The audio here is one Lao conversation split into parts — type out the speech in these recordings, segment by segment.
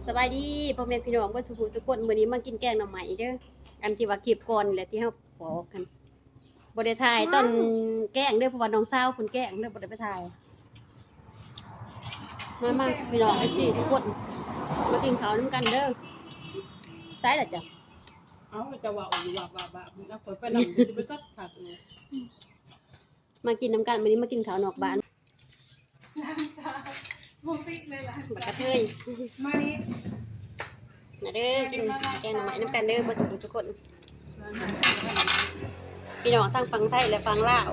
ສະບາຍດີພໍ່ແມ່ພີ່ນ້ອງເບິດສູ່ຜູ້ສູ່ຄົນ, ມື້ນີ້ມາກິນແກງໜໍ່ໄມ້ເດີ. ອັນທີ່ວ່າຄລິບກ່ອນນີ້ແຫຼະທີ່ເຮົາປອກຫັ້ນ ບໍ່ໄດ້ຖ່າຍຕອນແກງເດີ ເພາະວ່ານ້ອງສາວເພິ່ນແກງເດີ ບໍ່ໄດ້ໄປຖ່າຍ. ມາ ມາ ພີ່ນ້ອງເອັຟຊີທຸກຄົນ ມາກິນເຂົ້ານຳກັນເດີ. ໃສລະຈະ ເອົາ ຈະເວົ້າຢູ່ວ່າ ວ່າ ວ່າ ແລ້ວຂ້ອຍໄປນຳ ຊິໄປກັດຄັກເລີຍ. ມາກິນນຳກັນ ມື້ນີ້ມາກິນເຂົ້ານອກບ້ານ. ຫຼານສາວບໍ່ຕິດເລີຍ ຫຼານສາວ ບັກກະເທີຍ ມານີ້ ມາເດີ ກິນແກງໜໍ່ໄມ້ນຳກັນເດີ ເບິດສູ່ຜູ້ສູ່ຄົນ ພີ່ນ້ອງທັງຝັ່ງໄທ ແລະ ຝັ່ງລາວ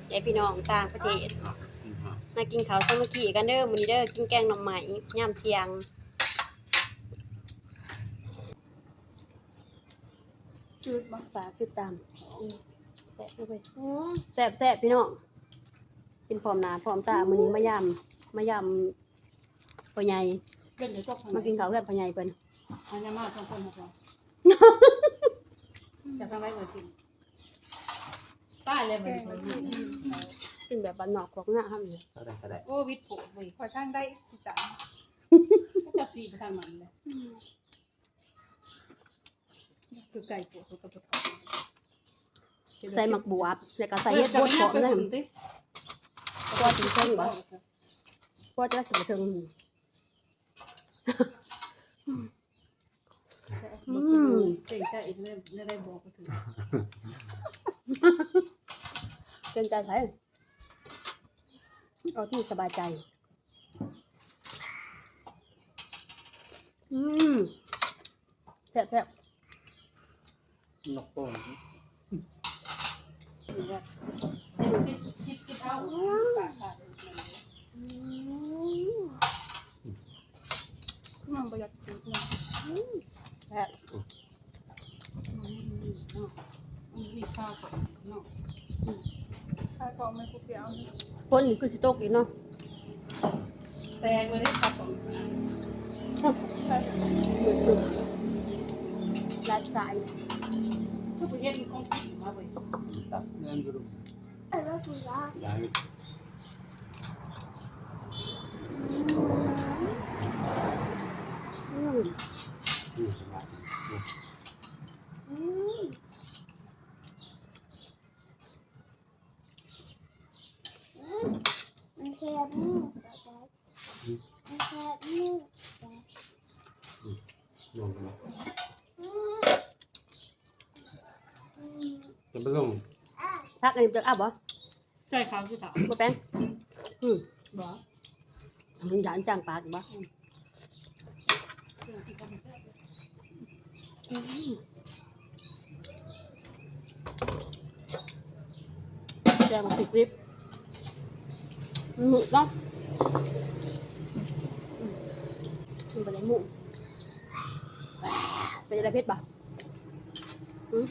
ແລະ ພີ່ນ້ອງຕ່າງປະເທດ ມາກິນເຂົ້າສາມັກຄີກັນເດີ ມື້ນີ້ເດີ ກິນແກງໜໍ່ໄມ້ຍາມທ່ຽງ. ຝາກຕິດຕາມຊ່ອງ ແຊບເດີ ແຊບໆ ພີ່ນ້ອງ ກິນພ້ອມໜ້າພ້ອມຕາ. ມື້ນີ້ມາຢາມ ມາຢາມພໍ່ໃຫຍ່ ມາກິນເຂົ້າເຮືອນພໍ່ໃຫຍ່ເພິ່ນ. ເອົາຍາມາສອງຄົນ ຈະທຳໄວ້ເພິ່ນກິນ ຕາຍແລ້ວ ກິນແບບບ້ານນອກຂອງນາເຮົານີ້ ເອົາໄດ້ກໍໄດ້. ໂອ້ ວິດໂພດເວີຍ ຂ້ອຍທາງໃດຊິຕາຍ ເຈົ້າຊິໄປທາງນັ້ນແຫຼະ. ຄືໄກ່ໂພດ ໃສ່ໝາກບວບ ແລ້ວກໍໃສ່ເຫັດບົດພ້ອມນະ. ພໍຊິເຖິງບໍ່? ພໍຈະຊິເຖິງ. ອືມ ເກງໃຈອີກ ແນວໃດບອກບໍ່ຖືກ ເກງໃຈໃຜ? ເອົາທີ່ສະບາຍໃຈ. ອືມ ແຊບໆ. ນົກໂປ່ງ ອືມ ມັນບໍ່ຢາກກິນເນາະ ແຊບ. ມີຂາຂອງເນາະ ຂາຂອງມັນຄືເປັນ ຝົນນີ້ຄືຊິຕົກອີກເນາະ ແຕກເລີຍຂາຂອງ ຫຼາຍສາຍ ຄືບໍ່ເຫັນຂອງກິນມາເວີຍ ແມ່ນຢູ່ ຫຼາຍ. ອືມ ອືມ ອືມ ອືມ ມັນແຊບ ອືມ ມັນແຊບ ອືມ ອືມ ອືມ ອືມ ຈະໄປລົງ ຜັກອັນນີ້ເປັນເອົາບໍ່? ໃສ່ຂາວຄືຂາວ ບໍ່ແປງ ອືມ ບໍ່ ມັນຢ້ານຈ້າງປາກບໍ່? ອືມ ອືມ ແກງພິກດິບ ມັນມືດເນາະ ອືມ ມັນບໍ່ໄດ້ໝູ ເປັນຈັ່ງໃດ ເຜັດບໍ່? ຫືມ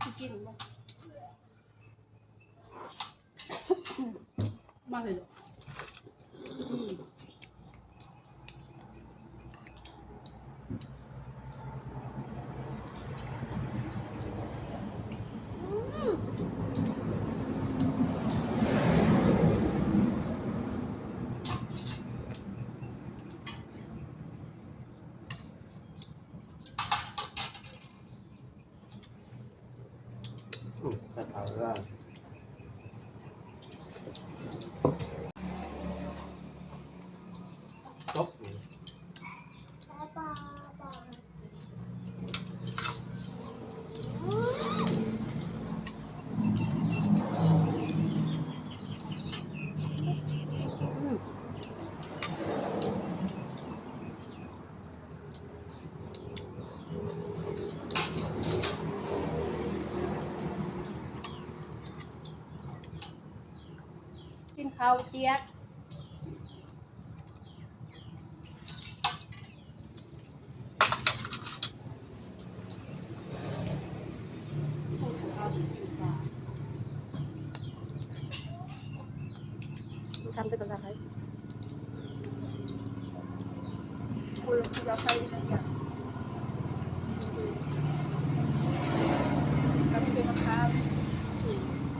ຊິກິນບໍ່? ມາເລີຍລູກ ອືມ. ອືມ ແຕ່ເຂົາເລີຍ ຈົບ. ກິນເຂົ້າ ຈຽກ. ທຳເປັນພາສາໄທ ໂອ້ຍ ພາສາໄທອີກຢ່າງ ກັບເປັນມະຂາມ ອືມ.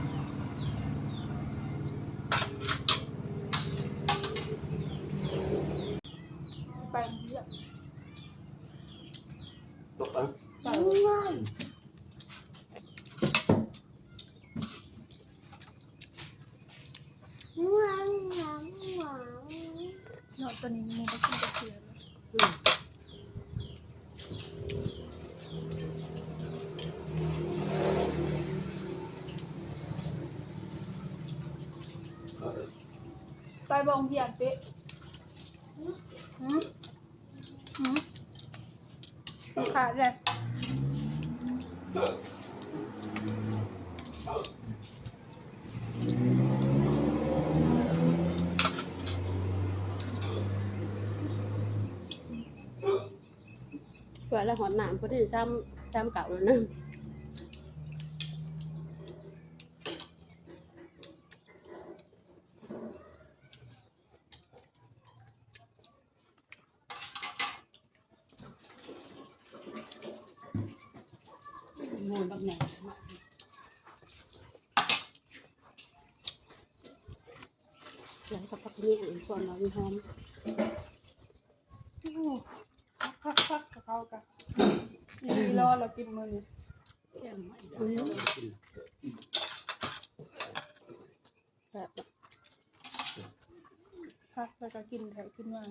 ຕອນນີ້ຍັງບໍ່ໄດ້ກິນຈັກເທື່ອເລີຍ. ອືມ ໄປບໍ່ໂຮງຮຽນເປະ? ຫືມ? ຫືມ? ບໍ່ຂາດເລີຍ. ເພື່ອລະຮອດນ້ຳພຸ້ນນີ້ ຊາມ ຊາມເກົ້າແລ້ວນະ. ໂອ້ຍ ບັກໃຫຍ່ ແລ້ວກໍຜັກແຍງກ່ອນວ່າມັນຫອມ. ໂອ້ ຄັກໆໆ ເຂົ້າກັນອີ່ຫຼີ ລໍລະກິນມື້ນີ້. ອືມ ແຊບ ຄັກ ແລ້ວກໍກິນແທ້ກິນວ່າ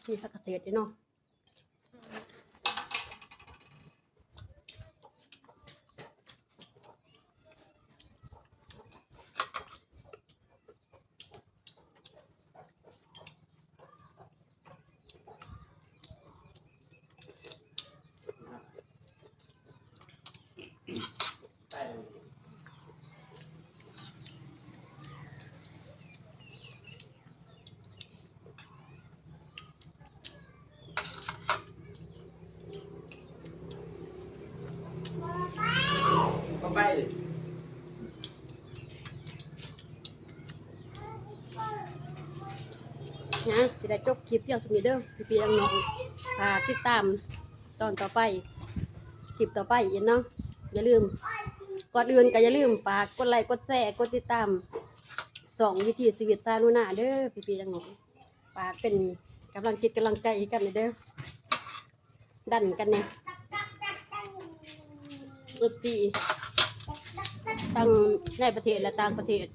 ມີຜັກກະເສດອີກເນາະ. ນະ ຊິໄດ້ຈົບຄລິບພຽງສ່ຳນີ້ເດີ ພີ່ໆນ້ອງໆ ຝາກຕິດຕາມຕອນຕໍ່ໄປ ຄລິບຕໍ່ໄປອີກເນາະ. ຢ່າລືມ ກ່ອນອື່ນກໍຢ່າລືມຝາກກົດໄລ ກົດແຊ ກົດຕິດຕາມຊ່ອງວິຖີຊີວິດຊາວໜູນາເດີ ພີ່ໆນ້ອງໆ. ຝາກເປັນກຳລັງຈິດກຳລັງໃຈໃຫ້ກັນເດີ ດັນກັນແດ່ ເອັຟຊີ ທັງໃນປະເທດ ແລະ ຕ່າງປະເທດ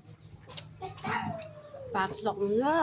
ຝາກຊ່ອງເດີ.